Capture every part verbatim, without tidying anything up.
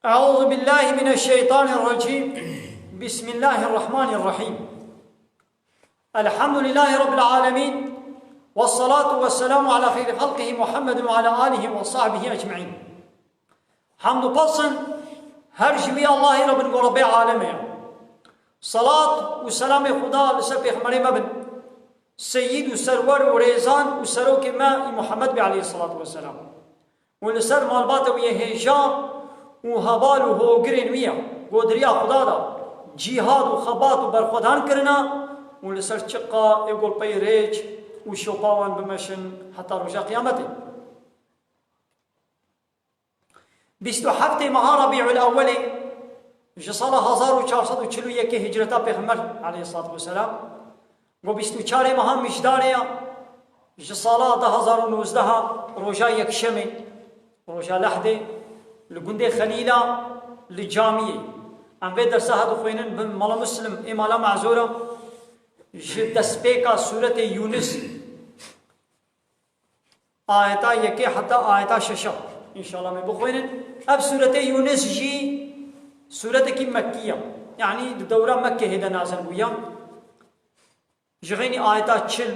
أعوذ بالله من الشيطان الرجيم. بسم الله الرحمن الرحيم. الحمد لله رب العالمين. والصلاة والسلام على خير خلقه محمد وعلى آله وصحبه أجمعين. Hamd û pesn her ji wî Allahî re bin ku Rebbê alemê ye. Salat û selamê Xuda li ser pêxemberê me bin. Seyîd û serwer û rêzan û serokê me î Muhammed bê aleyhissalatu vesselam. Û li ser malbata wî yê hêja û heval û hogirên wî ye, godiriya Xuda da, cîhad û xebat û berxwedan kirina û li ser çiqa ê gol pey rêç û şopa wan bimeşin heta roja qiyametê. Bîst û heftê meha Rebîul Ewwelê ji sala hezar û çar sed û çil û yekê hicreta Pêxember aleyhissalatu vesselam, ku bîst û çarê meha Mijdarê ya, ji sala du hezar û nozdeh roja Yekşemê, roja Lehdê, li gundê Xelîla, li camiyê. Em vê dersa ha dixwînin bi Mala Muslim ê Mala Mezora, ji destpêka sûretê Yûnis, ayeta yekê heta ayeta şeşa. Înşallah me bixwînin. Ev sûretê Yûnis jî sûretekî Mekkî ye. Yanî di dewra Mekkê hêde nazil bûye. Ji xeynî ayeta çil,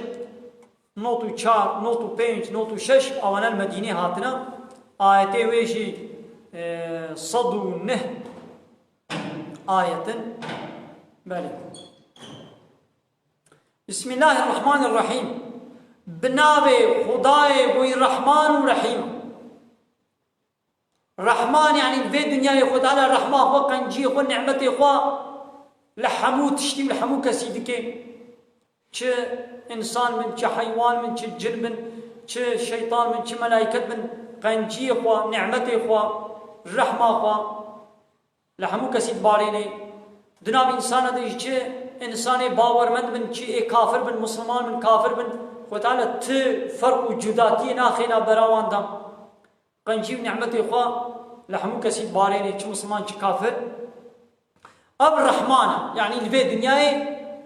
not û çar, not û pênc, not û şeş awana li Medînê hatine. Ayetê wê jî, e, sed û neh ayet in. Belê. Bismillahirrahmanirrahîm. Bi navê Xwedayê bûyî Rehman û Rehîm. Rehman, yanî vê dinyayê Xwe Teala rehma xwe, qenciyê xwe, nimetê xwe li hemû tiştî û li hemû kesî dike. Çi însan bin, çi heywan bin, çi cin bin, çi şeytan bin, çi melayket bin, qenciyê xwe, nimetê xwe, rehma xwe li hemû kesî dibarêne. Di nav însana de jî çi însanê bawermend bin, çi ê kafir bin, misliman bin, kafir bin, Xwe Teala ti ferq û cudatiyê naxêna bera wan de. Qencî û nimetê xwe li hemû kesî dibarêne, çi misliman, çi kafir. Ev Rehman e, yanî li vê dinyayê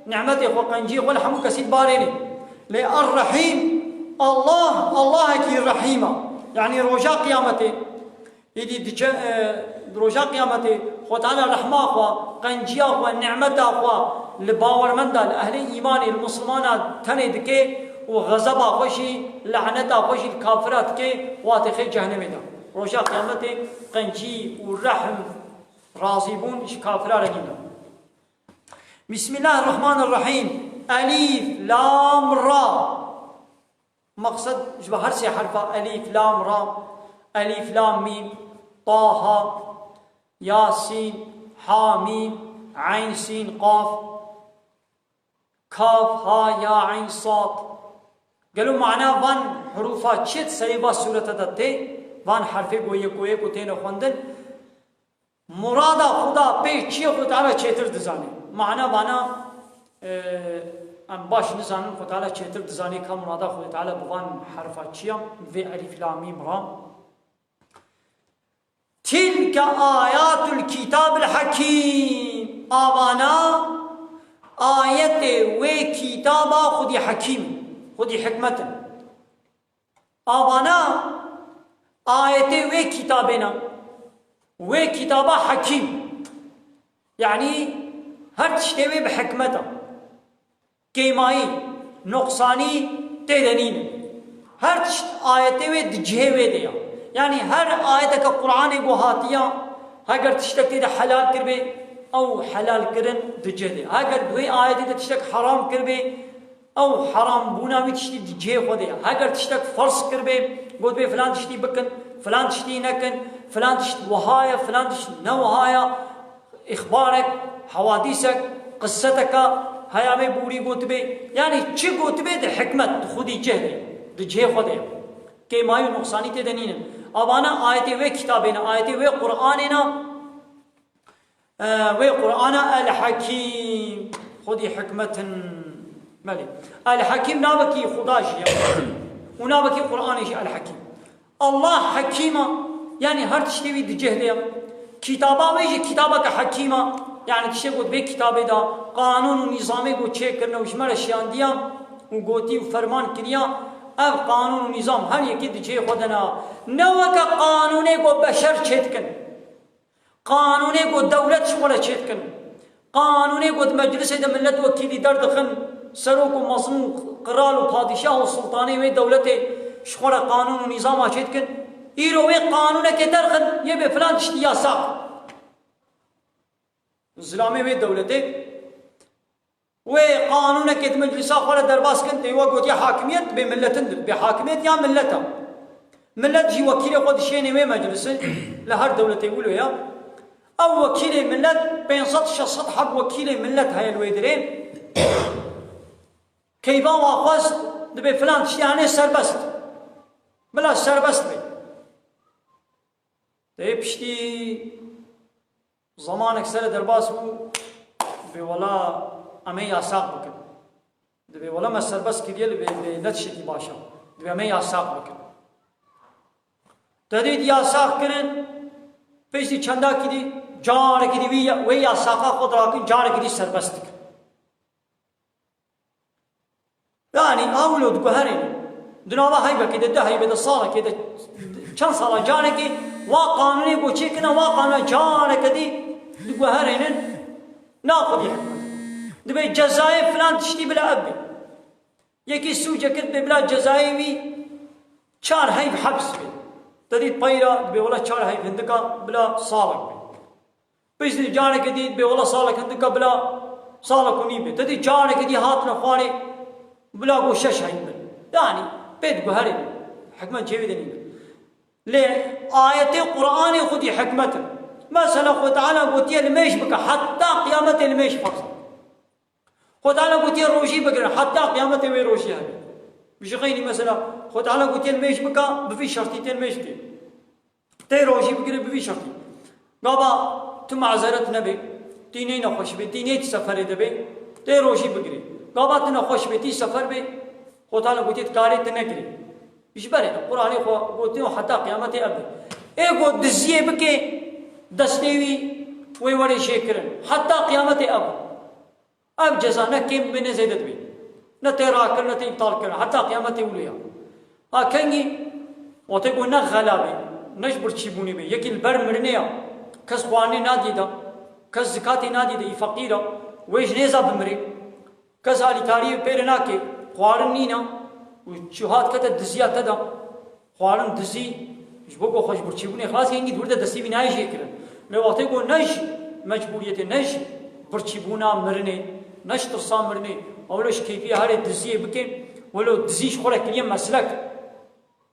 nimetê xwe, qenciyê xwe li hemû kesî dibarêne. Lê Er-Rehîm, Allah, Allahekî rehîm e. Yanî roja qiyametê, êdî diçe, e, roja qiyametê Xwe Teala rehma xwe, qenciya xwe, nimeta xwe li bawermenda, li ehlê îmanê, li mislimana tenê dike û xezeba xwe jî, laneta xwe jî li kafira dike û hatê xê cehennemê de. Roja qiyametê qencî û rehm, razîbûn ji kafira re nîne. Bismillahirrahmanirrahîm. Elîf, lam, ra. Meqsed ji bo her sê herfa elîf, lam, ra, elîf, lam, mîm, taha, yasîn, hamîm, eyn, sîn, qaf, kaf, ha, ya, eyn, sad. Gelo mana van herûfa çi di serê va sûrete de tê? Van herfê go yek go yek û têne xwendin. Murada Xuda pê çi ye, Xwe Teala çêtir dizane. Mana vana, e, em baş nizanin, Xwe Teala çêtir dizane ka murada Xwe Teala bi van herfa çi ye, vê elîf lam mîm ra. Tilke ayatul kitabil hakîm. Avana ayetê wê kitaba xwedî hekîm, xwedî hikmet in. Avana ayetê wê kitabê ne. Wê kitaba hekîm. Yanî her tiştê wê bi hikmet e. Kêmayî, noqsanî tê de nîne. Her tişt ayetê wê di cihê wê de ye. Yanî her ayeteke Qur'anê ku hatiye, heger tiştek tê de helal kiribê, ew helal kirin di cih de. Heger di wê ayetê de tiştek heram kiribê, ew herambûna wî tiştî di cihê xwe de ye. Heger tiştek ferz kiribê, gotibê filan tiştî bikin, filan tiştî nekin, filan tişt wiha ye, filan tişt ne wiha ye, îxbarek, hewadîsek, qisseteke heya wê borî gotibê. Yanî çi gotibê di hikmet, di xwedî cih de ye, di cihê xwe de ye. Kêmayî û nuqsanî tê de nînin. Avana ayetê wê kitabê ne, ayetê wê Qur'anê ne. E, wê Qur'ana El-Hekîm, xwedî hikmet in. Belê. El-Hekîm navekî Xuda jî ye. Û navekî Qur'anê jî El-Hekîm. Allah Hekîm e, yanî her tiştê wî di cih de ye. Kitaba wê jî kitabeke hekîm e, yanî tiştê ku di vê kitabê de qanûn û nîzamê ku çêkirine û ji me re şiyandiye û gotî û ferman kiriye, ev qanûn û nîzam her yekê di cihê xwe de ne. Ne weke qanûnê ku beşer çêdikin. Qanûnê ku dewlet ji xwe re çêdikin. Qanûnê ku di meclisê de millet wekîlî derdixin, serok û mezin û qral û padîşah û sultanê wê dewletê ji xwe re qanûn û nîzama çêdikin. Îro wê qanûnekê derxin, yê bê filan tiştî yasax. Zilamê wê dewletê Wê qanûnekê di meclisa xwe re derbas kin, tê we gotiye hakimiyet, bê miletin di, bê hakimiyet ya millet e. Millet jî wekîlê xwe dişênê wê meclisin, li her dewletê wilo ya. Ew wekîlê millet, pênc sed şeş sed heb wekîlê millet heye li wê dirê. Keyfa wa xwest, dibê filan tiştê hene serbest. Bila serbest be. Tê piştî Zemanek sere derbas bû, dibê wela em ê yasax bikin. Dibê wela me serbest kiriye, li vê, vê ne tiştekî baş e. Dibê em ê yasax bikin. Te dît yasax kirin, piştî çendakî dî, carekî dî wî ya-, wê yasaxa xwe dirakin, carekî dî serbest dikin. Yani, a wilo diguherînin. Di nava heybekê de, du heybê de, salekê de, çend sala carekê, wa qanûnê ku çêkine, wa qanûna careke dî diguherînin, naxwedî hikmet. Dibê cezayê filan tiştî bila ev bê. Yekî sûcek kir, dibê bila cezayê wî çar heyv heps bê. Te dît peyra, dibê wela çar heyv hindika bila salek bê. Piştî careke dî bê wela salek hindika bila salek û nîv bê. Te dî careke dî hatine xwarê bila ku şeş heyv bin. Yani pê diguherî hikmet cêwî de nîne. Lê ayetê Qur'anê xwedî hikmet in. Mesela Xwe Teala gotiye limêj bike, heta qiyametê limêj ferz e. Xwe Teala gotiye rojî bigirin, heta qiyametê wê rojî hebe. Ji xeynî mesela Xwe Teala gotiye limêj bike, bi vî şertî tê limêj bike. Tê rojî bigirê bi vî şertî. Gava tu mazeret nebê, tî nê nexweş bê, tî nê tu seferê de bê, tê rojî bigirê. Gava tu nexweş bê, tî sefer bê, Xwe Teala gotiye tu karê tu negirê. Ji berê de Qur'anê xwe gotiye heta qiyametê ev bê. Ê ku diziyê bike, destê wî wê were jêkirin. Heta qiyametê ev. Ev ceza ne kêm dibe ne zêde dibe. Ne tê rakirin, ne tê îptal kirin. Heta qiyametê wilo ya. Ha kengî, wextê ku ne xela be, ne ji birçîbûnê be, yekî li ber mirinê ya, kes xwarinê nadî de, kes zikatê nadî de, î feqîr e, wê ji nêza bimire. Kes alîkariyê pê re nake, xwarin nîne û çi hat kete diziya te de. Xwarin dizî ji bo ku xwe ji birçîbûnê xilas ke, hingî di wir de destê wî nayê jê kirin. Lê wextê ku ne ji mecbûriyetê, ne ji birçîbûna mirinê, ne ji tirsa mirinê, ew wilo ji keyfî herê diziyê bike, wilo dizî ji xwe re kiriye meslek,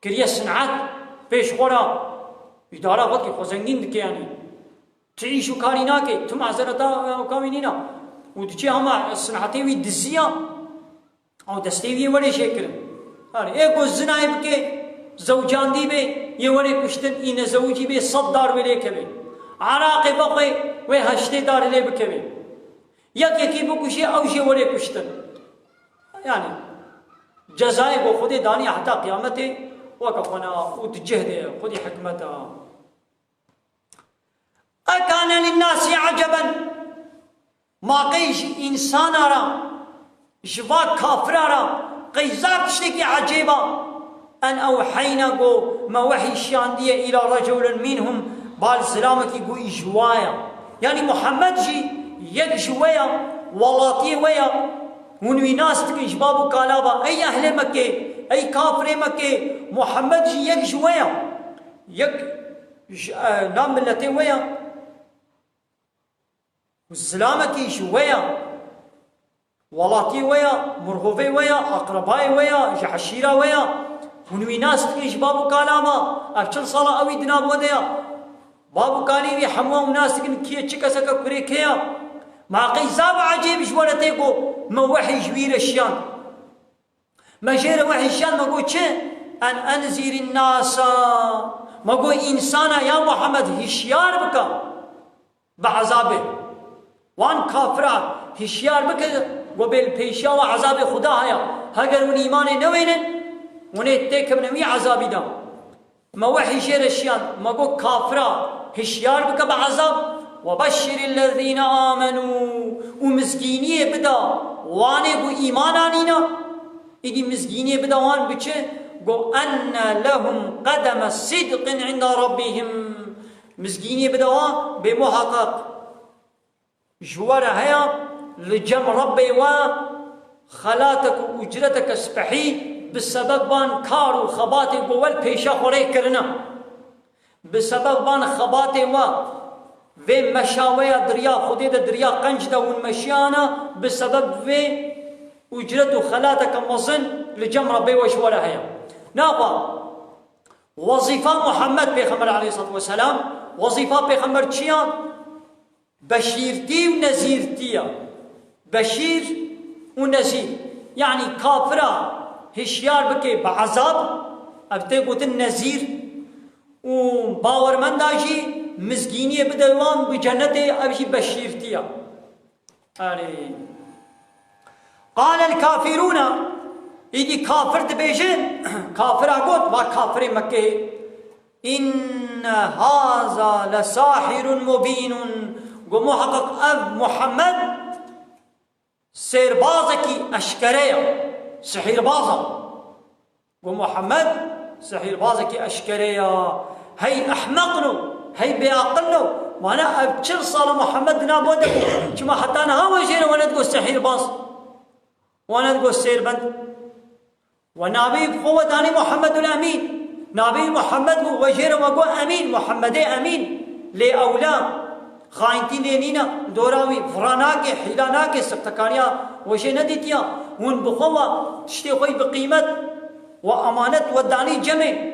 kiriye sin'et, pêş xwe re îdara xwe dike, xwe zengîn dike yanî. Tu îş û karî nake, tu mazereta, e, ew kawî nîna. Û diçe hema sin'etê wî diziya, Ew destê wî yê werê jê kirin. Erê, ê ku zinayê bike, zewcandî be, yê werê kuştin, î nezewicî be, sed dar wê lê keve. Eraqê vexwe, wê heştê dar lê bikeve. Yek yekî bikuşê, ew jê werê kuştin. Yani, cezayê ku Xwedê daniye heta qiyametê, weke xwe ne, û di cih de ye, Xwedî hikmet e. Ekane linnasî eceben. Ma qey ji însana re, ji va kafira re, qey zaf tiştekî ecêb a. En ewheyna ku me wehî şiyandiye îla reculin mînhum, bal zilamekî ku î ji wa ya. Yanî Muhammed jî yek ji we ya, welatiyê we ya. Hûn wî nas dikin ji bab û kala ve. Ey ehlê Mekkê, ey kafirê Mekkê, Muhammed jî yek ji we ya. Yek ji, e, na miletê we ya. Zilamekî ji we ya. Welatî we ya, mirhovê we ya, aqrebayê we ya, ji eşîra we ya. Hûn wî nas dikin ji bab û kala me. Ev çil sala ew wî di nav we de ya. Bab û kalê wî hemû ew nas dikin kê çi keseke kurê kê ya. Ma qey zaf ecêb ji we re tê ku me wehî ji wî re şiyand. Me jê re wehî şiyand, me got çi? En enzîrin nasa. Me got însana ya Muhammed hişyar bike bi ezabê. Wan kafira hişyar bike, got bê li pêşiya we ezabê Xuda heye. Heger hûn îmanê newênin, hûn ê têkevine wî ezabî de. Me wehî jê re şiyand, me got kafira hişyar bike bi ezab, "Ve beşşirillezîne amenû", û mizgîniyê bide wanê ku îman anîne, îdî mizgîniyê bide wan bi çi? Got, "Enne lehum qedeme sidqin inda rabbihim." Mizgîniyê bide wan, bê muheqeq ji we re heye, li cem Rebbê we xelatek û ucreteke spehî bi sebeb van kar û xebatê ku we li pêşa xwe rê kirine. Bi sebeb van xebatê we vê meşa we ya di riya Xwedê de, di riya qenc de hûn meşiyane, bi sebeb vê ucret û xelateke mezin li cem Rebbê we ji we re heye. Naxwe, wezîfa Muhammed Pêxember aleyhissalatu vesselam, wezîfa Pêxember çi ya? Beşîrtî û nezîrtî ya. Beşîr û nezîr. Yanî kafira hişyar bike bi ezab, ev tê gotin nezîr, û bawermenda jî mizgîniyê bide wan bi cennetê, ev jî beşîrtî ya. Erê. Qale el kafirûne, îdî kafir dibêjin, kafira got, va kafirê Mekkeyê, inne haza le sahirun mubînun, got, muheqeq ev Muhammed sêrbazekî eşkere ya, sihîrbaz e. Got, Muhammed sihîrbazekî eşkere ya. Hey ehmeqno, hey bêaqilno. Mana ev çil sala Muhammed di nav we de bû. Çima heta niha we jê re we nedigot sihîrbaz? We nedigot sêrbend? We navê xwe we danî Muhammedul Emîn. Navê Muhammed bû, we jê re we got Emîn, Muhammedê Emîn. Lê ewla. Xayintî lê nîne, dora wî vira nake, hîla nake, sixtekariya we jê nedîtiya. Hûn bi xwe ve tiştê xwe yî bi qîmet we emanet we danî cemê.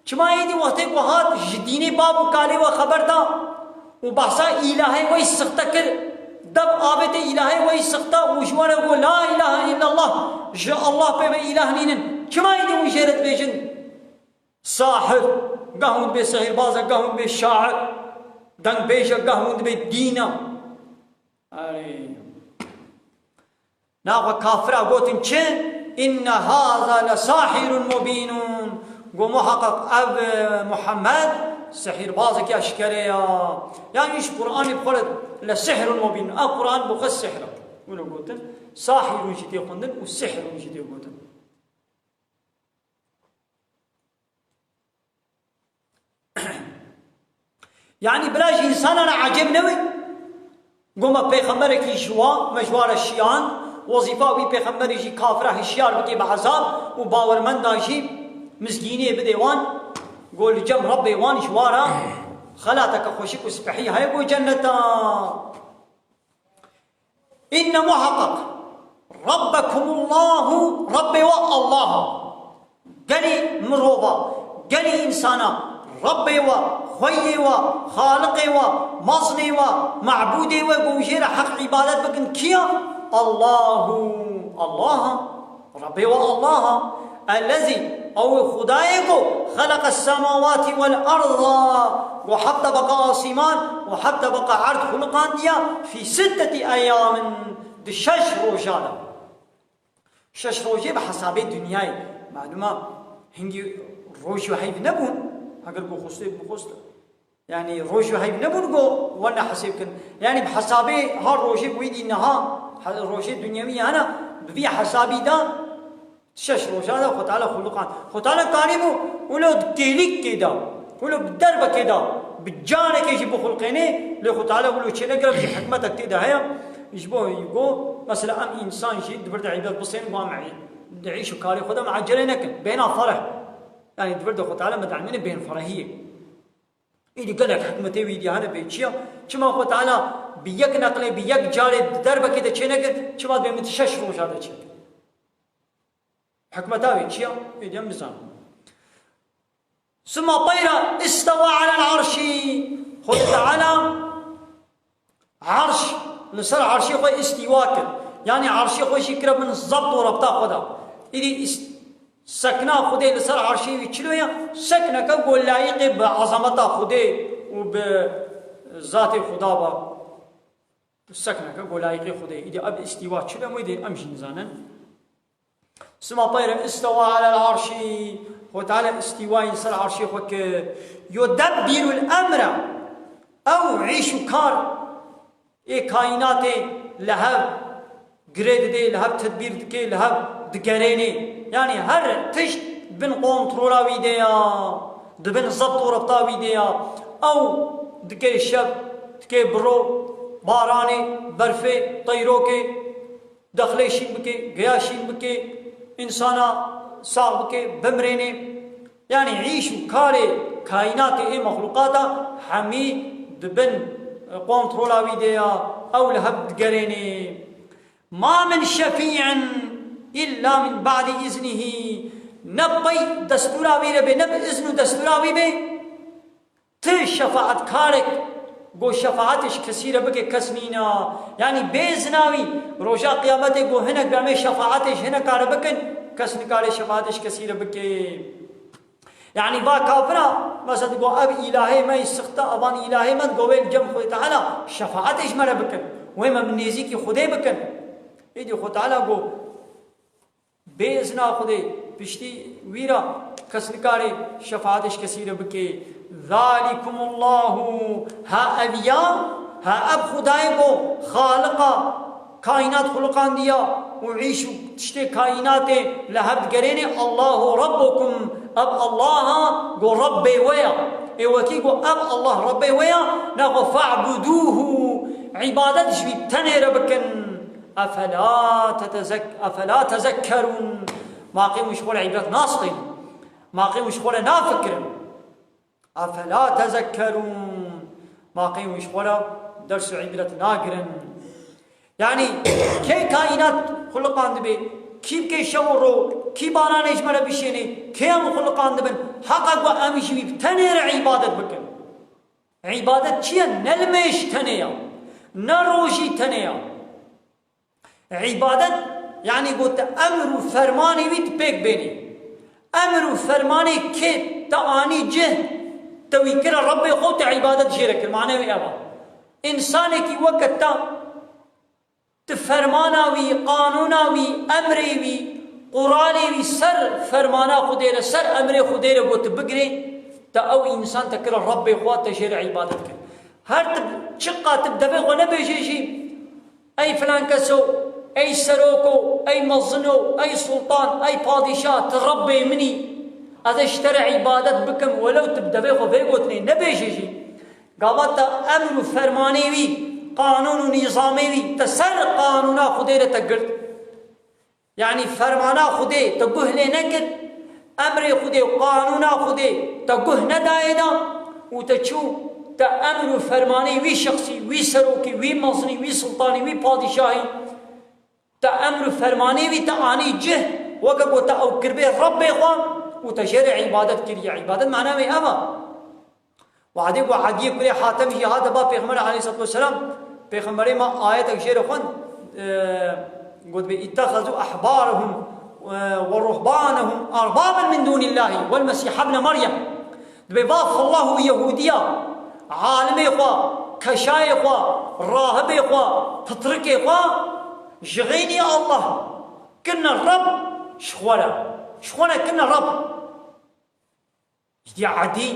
Çima êdî wextê ku hat ji dînê bab û kalê we xeber da û behsa îlahê we yî sixte kir, dev avêtê îlahê we yî sixte û ji we re got, La îlahe îllallah, ji Allah pê ve îlah nînin. Çima êdî hûn jê re dibêjin? Sahir, gah hûn dibê sihîrbaz e, gah hûn dibê şair, dengbêj e, gah hûn dibê dîn e. Erê. Naxwe kafira gotin çi? Inne haza le sahirun mubînun. Got, muheqeq ev, e, Muhammed sihîrbazekî eşkere ya. Yanî ji Qur'anê bi xwe re le sihrun mubîn. Ev Qur'an bi xwe sihr e. Wilo gotin, sahirun jî tê xwendin û sihrun jî tê gotin. Yanî bila ji însanan re ecêb nebe. Got me pêxemberekî ji wa, me ji wa re şiyand, wezîfa wî pêxemberê jî kafira hişyar bike bi ezab û bawermendan jî mizgîniyê bide wan, got li cem Rebbê wan ji wa re xelateke xweşik û spehî heye, got cenneta. Înne muheqeq Rebbekumullahu, Rebbê we Allah e. Gelî mirova, gelî însana, Rebbê we, xweyê we, xaliqê we, mezinê we, mebûdê we, ku jê re heq îbadet bikin, kî ye? Allahu, Allah e. Rebbê we Allah e. Ellezî, ew Xwedayê ku xeleqes semawatî wel erda, ku heft tebeqa asîman û heft tebeqa erd xuliqandiye, fî sitteti eyyamin, di şeş roja de. Şeş rojê bi hesabê dinyayê. Malûm e, hingî roj û heyv nebûn. Heger ku xwestê bixwest, Yanî roj û heyv nebûn ku werne hesêb kin. Yanî bi hesabê ha rojê ku êdî niha, he-, rojê dinyewî hene, bi vî hesabî de şeş roja de Xwe Teala xuliqand. Xwe Teala karîbû wilo di kêlîkê de, wilo bi derbekê de, bi canekê jî bixulqênê, lê Xwe Teala wilo çênekiribe, jî hikmetek tê de heye. Ji bo ku mesela em însan jî di vir de îbdet bisên, ku em ê-, di îş û karê xwe de me ecelê nekin. Bêhna fereh. Yanî di vir de Xwe Teala me diemîne bêhn ferehiyê. Îdî gelek hikmetê wî dî hene bê çi ya? Çima Xwe Teala bi yek neqlê, bi yek carê di derbekê de çênekir, çima dibê min di şeş roja de çêkir? Hikmeta wê çi ya? Êdî em bizanin. Summa teyra istewa alel arşî. Xwedê Teala Arş, li ser arşê xwe îstîwa kir. Yanî arşê xwe jî kire bin zebt û rebta xwe de. Îdî îst-, sekna Xwedê li ser arşê wî çilo ye, sekneke ku layiqê bi ezameta Xwedê û bi zatê Xweda be. Sekneke ku layiqê Xwedê. Îdî ev îstîwa çilo ye, wê dê em jî nizanin. Sima teyre istewa alel arşî. Xwe Teala îstîwayî ser arşê xwe kir. Yudebbirul emre. Ew îş û kar ê kaînatê li hev girê didê, li hev tedbîr dike, li hev digerênê. Yanî her tişt bin kontrola wî de ya, di bin zebt û rebta wî de ya. Ew dike şev, dike biro, baranê, berfê, teyrokê, dexlê şîn bike, giya şîn bike, însana sax bike, bimirêne. Yanî îş û karê kaînatê ê mexlûqata hemî di bin kontrola wî de ya, ew li hev digerêne. Ma min şefî'in illa min ba'di iznihî. Ne pey destûra wî re bê, ne bi izn û destûra wî bê. Ti şefaetkarek go şefaetê ji kesî re bike, kes nîna. Yanî bê izna wî, roja qiyametê go hinek be em ê şefaetê ji hineka re bikin, kes nikare şefaetê ji kesî re bike. Yanî va kafira, mesela digo ev îlahê me yî sixte, evan îlahê me, digo wê li cem Xwedê Teala şefaetê ji me re bikin. Wê me bi nêzîkî Xwedê bikin. Êdî Xwedê Teala go, bê izna Xwedê, piştî wî re kes nikare şefaetê ji kesî re bike. Zalikumullahu, ha ev ya, ha ev Xwedayê go xaliqa kaînat xuliqandiya û îş û tiştê kaînatê li hev digerêne, Allahu Rabbukum, ev Allaha go Rebbê we ya. Ê wekî go ev Allah Rebbê we ya, naxwe fa'buduhu, îbadet ji wî tenê re bikin. Efela tetezek-, efela tezekkerûn. Ma qê hûn ji xwe re îbret nasixin. Ma qê hûn ji xwe re nafikirin. Efela tezekkerûn. Ma qey hûn ji xwe re ders û îbret nagirin. Yanî kê kaînat xuliqandibe, kî bike şev û ro, kî baranê ji me re bişêne, kê em xuliqandibin, heqa ku em ji wî bi tenê re îbadet bikin. Îbadet çi ye? Ne limêj tenê ya, ne rojî tenê ya. Îbadet, yanî got te emr û fermanê wî tu pêk bênî. Emr û fermanê kê te anî cih, te wî kire Rebbê xwe, te îbadet jê re kir. Mane wî ev e. Însanekî weke te, tu fermana wî, qanûna wî, emrê wî, quralê wî ser fermana Xwedê re, ser emrê Xwedê re got tu bigirê, te ew însan te kire Rebbê xwe, te jê re îbadet kir. Her tu çiqa tu bi devê xwe nebêjê jî, Ey filan keso, ey seroko, ey mezino, ey sultan, ey padîşah, tu Rebbê min î, ez ê ji te re îbadet bikim, welew tu bi devê xwe vê gotinê nebêjî jî, gava te emr û fermanê wî, qanûn û nîzamê wî, te ser qanûna Xwedê re te girt. Yanî fermana Xwedê te guh lê nekir, emrê Xwedê û qanûna Xwedê te guh nedayê de û te çû te emr û fermanê wî şexsî, wî serokî, wî mezinî, wî sultanî, wî padîşahî, te emr û fermanê wî te anî cih, weke ku te ew kiribê Rebbê xwe û te jê re îbadet kiriye. Îbadet mana wê ev e. Wadê ku Ediyê kurê Hatem jî hate ba Pêxember aleyhissalatu vesselam, Pêxemberê me ayetek jê re xwend, e, gotibê, "İttehazu ahbarahum, e, ve ruhbanahum arbaben min dunillahi vel Mesih ibne Meryem." Dibê va fillah û Yehudiya, alimê xwe, keşayê xwe, rahibê xwe, pitrikê xwe, ji xeynî Allah kirine Reb ji xwe re. Ji xwe re kirine Reb. Îdî Edî,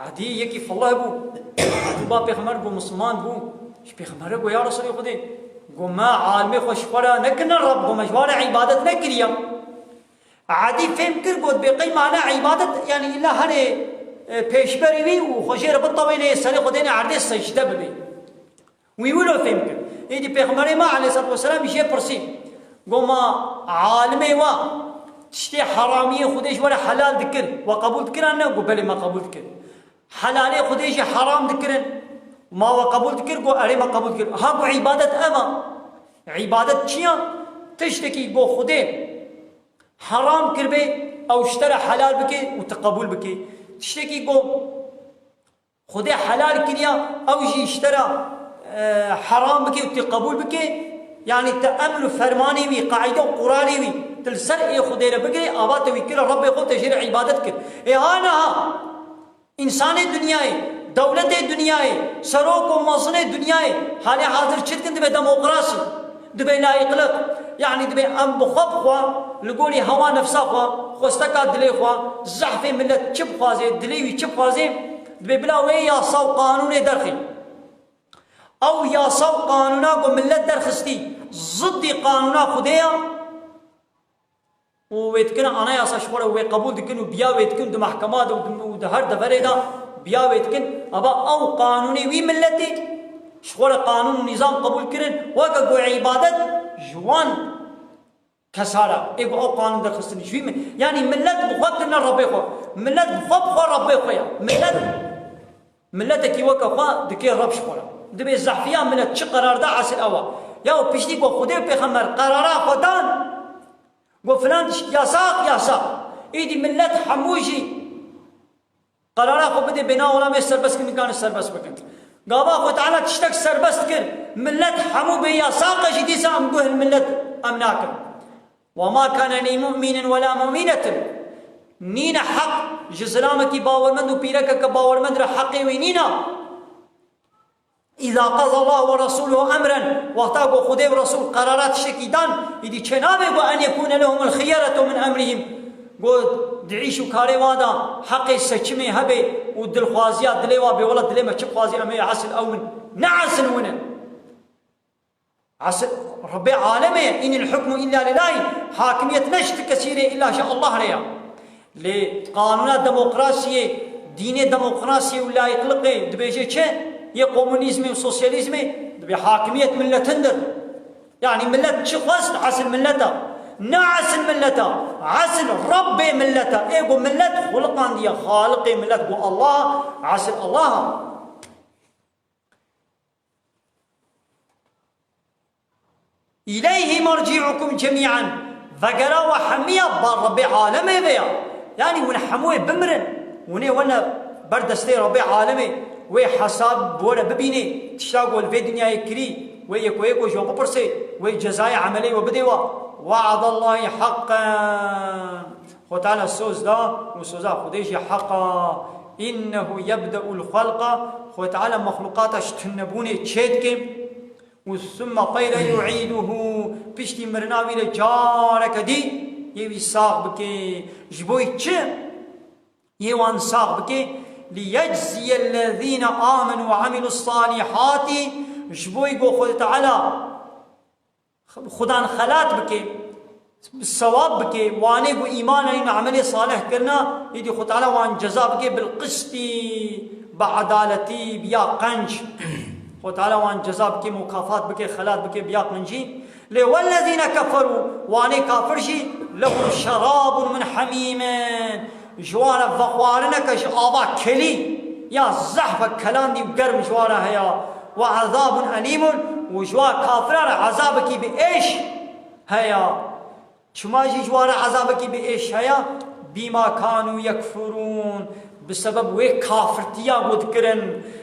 Edî yekî fileh bû. Edî ba Pêxember bû, misilman bû. Ji Pêxemberê got, "Ya Resulê Xwedê," got, "me alimê xwe ji xwe re nekirine Reb, got, me ji wan re îbadet nekiriye." Edî fêm kir, got, "Bê qey mane îbadet, yanî îlla herê, e, pêşberî wî û xwe jê re bitewêne, serê xwe dêne erdê secde bibê." Wî wilo fêm kir. Êdî Pêxemberê me aleyhissalatu vesselam jê pirsî. Got, "Ma alimê wa tiştê heramiyê Xwedê ji we re helal dikir, we qebûl dikir an ne?" Got, "Belê, me qebûl dikir." "Helalê Xwedê jî heram dikirin, ma we qebûl dikir?" Got, "Erê, me qebûl dikir." Ha, got, "Îbadet ev e." Îbadet çi ye? Tiştekî got Xwedê heram kiribê, ew ji te re helal bike û tu qebûl bikê. Tiştekî got Xwedê helal kiriya, ew jî ji te re, e, heram bike û tu qebûl bike, yanî tu emr û fermanê wî, qaîde û quralê wî, tu li ser ê Xwedê re bigirê, ava te wî kire Rebbê xwe, te jê re îbadet kir. Ê ha niha, însanê dinyayê, dewletê dinyayê, serok û mezinê dinyayê, halê hazir çi dikin, dibe demokrasî. Dibê layîqlik, yanî dibê em bi xwe bi xwe li gorî hewa nefsa xwe, xwesteka dilê xwe, zehfê milet çi bixwaze, dilê wî çi bixwaze, dibê bila wê yasa û qanûnê derxî. Ew yasa û qanûna ku milet derxistî, ziddî qanûna Xwedê ya û wê dikin anayasa ji xwe re wê qebûl dikin û biya wê dikin di mehkema de û di, û di her deverê de Biya wê dikin, ava ew qanûnê wî miletê ji xwe re qanûn û nîzam qebûl kirin, weke ku îbadet ji wan kesara, ê ku ew qanûn derxistin ji wî mi-, yanî milet bi xwe kirine Rebbê xwe. Milet bi xwe bi xwe Rebbê xwe ye. Milet, miletekî weke xwe dike Reb ji xwe re. Dibê zehfiya milet çi qerar da, esil ew e. Ya û piştî ku Xwedê û Pêxember qerara xwe dan, got filan tişt yasax, yasax. Îdî milet hemû jî qerara xwe bidê bêna wela me serbest kin, nikane serbest bikin. Gava Xwe Teala tiştek serbest kir, milet hemû bê yasax e jî dîsa em guh li milet em nakin. وما كان لمؤمن ولا مؤمنة. Nîne heq ji zilamekî bawermend û pîrekeke bawermend re heqê wî nîne. إذا قضى الله ورسوله أمرا، wexta ku Xwedê û Resul qerara tiştekî dan, îdî çênabe ku أن يكون لهم الخيرة من أمرهم. Ku di îş û karê wan de heqê seçimê hebe û dilxwaziya dilê wa bê, wela dilê me çi dixwazî em ê esil ew in. Ne esil win in. Esil Rebbê alemê ye. إن الحكم إلا لله. Hakimiyet ne ji ti kesî rê, îlla ji Allah re ya. Lê qanûna demokrasiyê, dînê demokrasiyê û layîqliqê dibêje çi? Yê komunîzmê û sosyalîzmê dibê hakimiyet milletindir. Yanî millet çi xwest, esil millet e. Ne esil millet e, esil Rebbê millet e. Ê ku millet xuliqandiye, Xaliqê millet ku Allah, esil Allah e. إليه مرجعكم جميعا. Vegera we hemiya ba Rebbê alemê ve ya. Yanî hûn hemû wê bimirin. Hûn ê wene ber destê Rebbê alemê. Wê hesab bi we re bibînê. Tişta ku li vê dinyayê kirî, wê yeko yeko ji we bipirsê. Wê cezayê emelê we bidê we. وعد الله حقا. Xwe Teala soz da û soza Xwedê jî heq a. إنه يبدأ الخلق. Xwe Teala mexluqata ji tunebûnê çê dike. Û ثم قيل يعيده، piştî mirina wî re careke dî yê wî sax bike. Ji bo çi yê wan sax bike? ليجزي الذين آمنوا وعملوا الصالحات، ji bo ku Xwedê Teala xudan xelat bike, sewab bike, wanê ku îman anîn û emelê salih kirina, îdî Xwedê Teala wan ceza bike بالقسط، bi edaletî, bi ya qenc. Xwedê Teala wan ceza bike, mukafat bike, xelat bike bi ya qencî. Lê والذين كفروا، wanê kafir jî, لهم شراب من حميم، ji wan re vexwarineke ji ava kelî ya zehfek kelandî û germ ji wan re heye. وعذاب أليم، û ji wan kafiran re ezabekî bi êş heye. Çima jî ji wan re ezabekî bi êş heye? بما كانوا يكفرون، bi sebeb wê kafirtiya ku dikirin,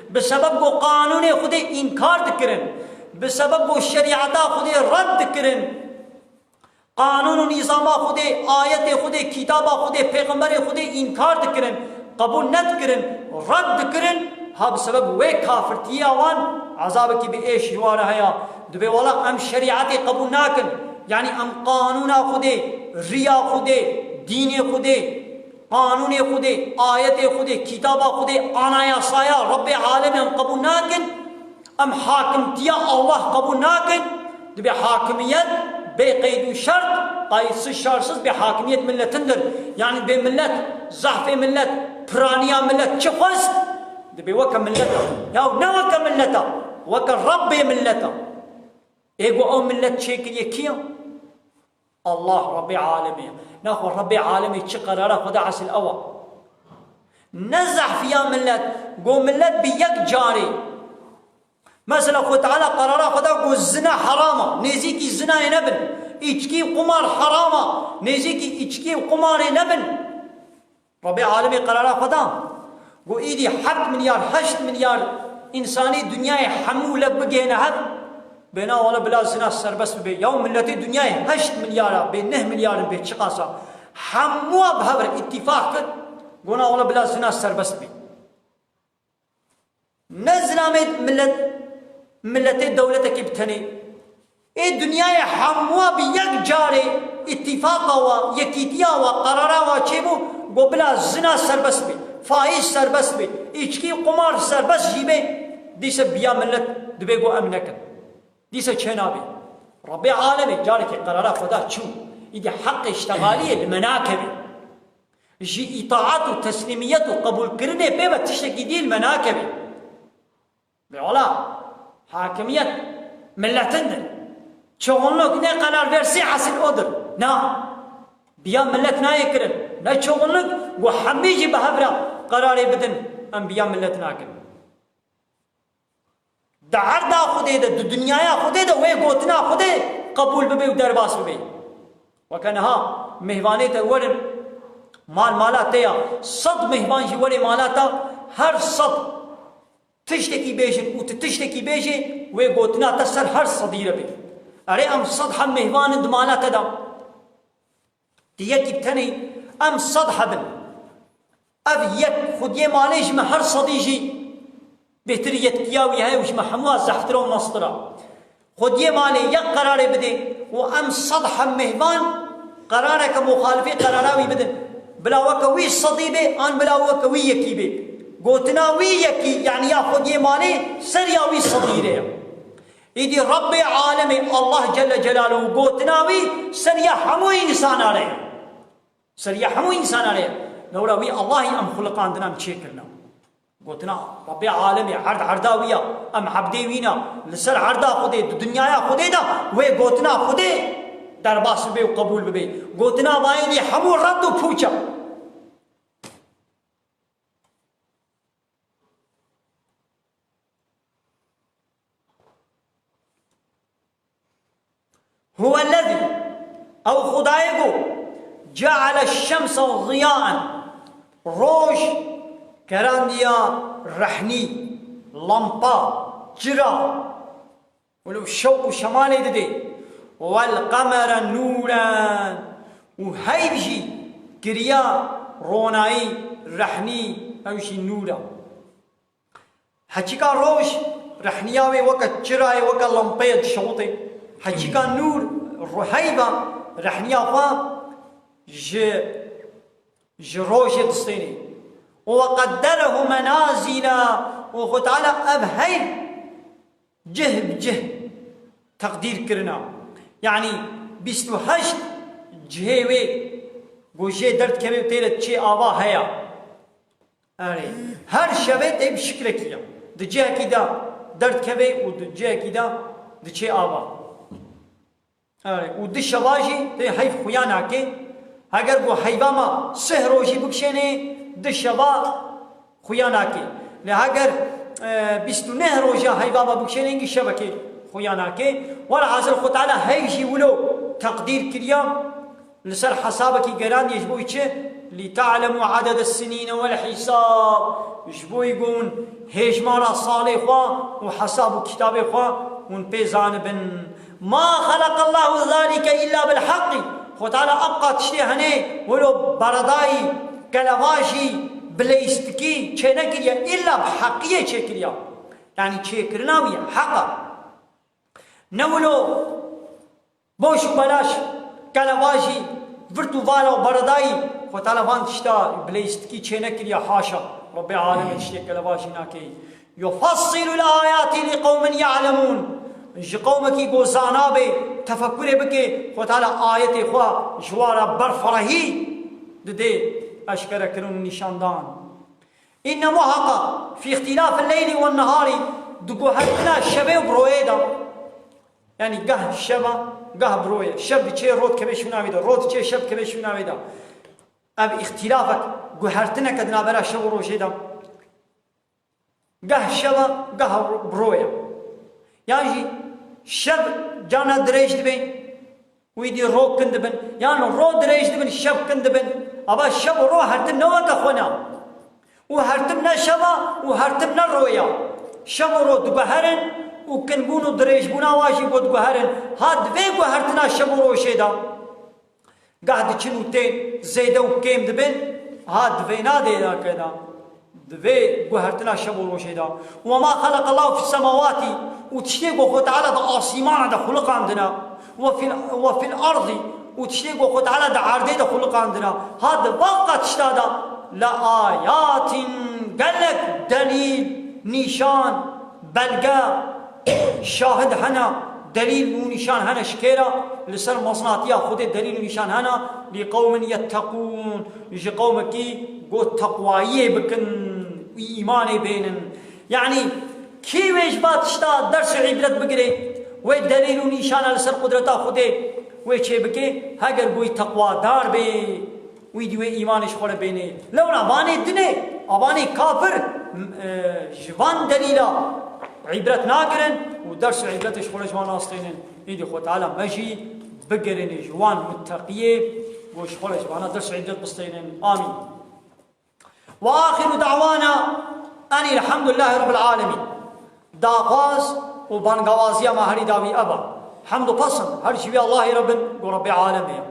bi sebeb ku qanûnê Xwedê înkar dikirin, bi sebeb ku şerîeta Xwedê red dikirin. Qanûn û nîzama Xwedê, ayetê Xwedê, kitaba Xwedê, pêxemberê Xwedê înkar dikirin, qebûl nedikirin, red dikirin, ha bi sebeb wê kafirtiya wan ezabekî bi êş ji wan re heye. Dibê wela em şerîetê qebûl nakin. Yanî em qanûna Xwedê, riya Xwedê, dînê Xwedê, qanûnê Xwedê, ayetê Xwedê, kitaba Xwedê, anayasaya Rebbê alemê em qebûl nakin. Em hakimtiya Allah qebûl nakin. Dibê hakimiyet bê qeyd û şert, qayîtsiz şertsiz bê hakimiyet milletindir. Yanî bê millet, zehfê millet, piraniya millet çi xwest? Dibê weke millet e. Ya ne weke millet e, weke Rebbê millet e. Ê ku ew millet çêkiriye kî ye? Allah Rebbê alemê ye. Naxwe Rebbê alemê çi qerara xwe da esil ew e. Ne zehfiya millet, ku millet bi yek carê. Mesela Xwe Teala qerara xwe da ku zina heram e, nêzîkî zinayê nebin. Îçkî û qumar heram e, nêzîkî îçkî û qumarê nebin. Rebbê alemê qerara xwe da. Got, îdî heft milyar, heşt milyar însanî dinyayê hemû lev bigihêne hev, bêna wele bila zina serbest bibe. Yaw miletê dinyayê heşt milyar a, bê neh milyar in, bê çiqas a. Hemû a bi hev re îtîfaq kir, gona wele bila zina serbest bibe. Ne zilamê milet, miletê dewletekî bi tenê. Ê dinyayê hemûa bi yek carê îtîfaqa wa, yekîtiya wa, qerara wa çêbû, got bila zina serbest be, faîz serbest be, îçkî, qumar serbest jî be, dîse biya milet dibê got em nekin. Dîse çê nabe. Rebbê alemê carekê qerara xwe da çû. Îdî heqê ştegaliyê li me nakeve. Ji îtaat û teslîmiyet û qebûlkirinê pê ve tiştekî dî li me nakevî. Bê wala, hakimiyet milletindir. Çoğunluk ne karar verse asıl odur. Na. Biya millet nayê kirin. Ne çoğunluk, ku hemî jî bi hev re kararê bidin. Em biya millet nakin. Di erda Xwedê de, di dinyaya Xwedê de wê gotina Xwedê qebûl bibe û derbas bibe. Weke niha mêhvanê te werin, mal mala te ya, sed mêhvan jî were mala te, her sed tiştekî bêjin û tu tiştekî bêjê, wê gotina te ser her sedî re bê. Erê, em sed heb mêhvan in di mala te de. Di yekî bi tenê em sed hebin. Ev yek xwediyê malê ji me her sedî jî bêhtir yetkiya wî heye û ji me hemû zehftir û mestir e. Xwediyê malê yek qerarê bidê û em sed heb mêhvan qerareke muxalifê qerara wî bidin. Bila weke wî sedî bê an bila weke wî yekî bê. Gotina wî yekî, yanî ya xwediyê malê, ser ya wî sedî re ye. Îdî Rebbê alemê Allah Celle Celaluhu gotina wî ser ya hemû însana re ye. Ser ya hemû însana re ye. Lewra wî Allahî em xuliqandina, em çêkirina. Gotina Rebbê alemê, erd erda wî ya, em ebdê wî ne, li ser erda Xwedê, di dinyaya Xwedê de wê gotina Xwedê derbas bibe û qebûl bibe. Gotina vayê dî hemû red û pûç e. Huwellezî, ew Xwedayê ku, ceale şemse ziyaen, roj gerandiya rehnî, lampa, cira, wilo şewq û şemalê didê, wel qemere nûren, û heyv jî kiriya ronayî, rehnî, ew jî nûr e. Heçîka roj rehniya wê weke çirayê, weke lampeyê dişewitê. Heçîka nûr, ro-, heyva rehniya xwe ji, ji rojê distênê. Û we qedderehu menazîla, û Xwe Teala ev heyv cih bi cih teqdîr kirina. Yanî bîst û heşt cihê wê ku jê derdikeve û tê de çê ava heye. Erê, her şevê tê bi şikilekî ya. Di cihekî de derdikeve û di cihekî de diçê ava. Erê, û di şeva jî tê heyv xuya nake. Heger ku heyva me sih rojî bikişênê, di şeva xuya nake. Lê heger, e, bîst û neh roja heyva me bikişênê, hingî şevekê xuya nake. Welhasil Xwe Teala heyv jî wilo teqdîr kiriya. Li ser hesabekî gerandiye ji bo wî çi? Li te'lemû adede sinîne wel hîsab. Ji bo wî ku hûn hêjmara salê xwe û hesab û kitabê xwe hûn pê zanibin. Ma xeleqallahu zalike illa bil haqqî. Xwe Teala ev qat tiştê henê wilo beredayî, kelevajî, bileyistikî çênekiriye, illa bi heqiyê çêkiriye. Yanî çêkirina wî heq e. Ne wilo boş û belaş, kelevajî, virt û vala û beredayî, Xwe Teala van tişta bileyistikî çênekiriye, haşa. Rebbê alemê tiştê kelevajî nake. Yufassilul ayati li qewmin ya'lemûn. Ji qewmekî ku zana bê, tefekurê bike, Xwe Teala ayetê xwe ji wan re berfirehî dide eşkerekirin û nîşandan. Înne muheqeq fî îxtîlafil leylî wen neharî, di guhertina şevê û bi royê de. Yanî gah şeva, gah bi royê. Şev diçê, rot dikeve şûna wê de. Rot diçê, şev dikeve şûna wê de. Ev îxtîlafek, guhertineke di navbera şev û rojê de. Gah şeva, gah ro-, bi royê. Yan jî şev carna dirêj dibe, wî dî ro kin dibin. Yan ro dirêj dibin, şev kin dibin. Ava şev û ro her tim ne weke xwe ne. Û her tim ne şeva û her tim ne roya. Şev û ro diguherin û kinbûn û dirêjbûna wa jî bo diguherin. Ha di vê guhertina şev û rojê de gah diçin û tên zêde û kêm dibin, ha di vê nadê de kena. Di vê guhertina şev û rojê de. Ve ma xeleqallahu fis semawati, û tiştê ku Xwe Teala di asîmana de xuliqandina. Ve fil, ve fil ardî, û tiştê ku Xwe Teala di erdê de xuliqandina. Ha di vaqta tişta de le ayatin, gelek delîl, nîşan, belge, şahid hene, delîl û nîşan hene ji kê re? Li ser mezin hatiya Xwedê delîl û nîşan hene, li qewmin yetteqûn, ji qewmekî ku teqwayiyê bikin û îmanê bênin. Yanî kî wê ji va tişta ders û îbret bigire, wê delîl û nîşana li ser qudreta Xwedê wê çêbike, heger ku wî teqwadar bê, wî dî wê îmanê ji xwe re bêne. Lewra vanê dinê, a vanê kafir, m-, e, ji van delîla îbret nagirin û ders û îbretê ji xwe re ji wan nastênin. Îdî Xwe Teala me jî bigirin ji wan mutteqiyê, ku ji xwe re ji vana ders û îbret bistênin. Amîn. Ve axiru da'wana enî elhamdulillahî rabbil alemîn. Daxwaz û bangawaziya me herî dawî ev e. Hemd û pesn her ji vî Allahî re bin, ku Rebbê alemê ye.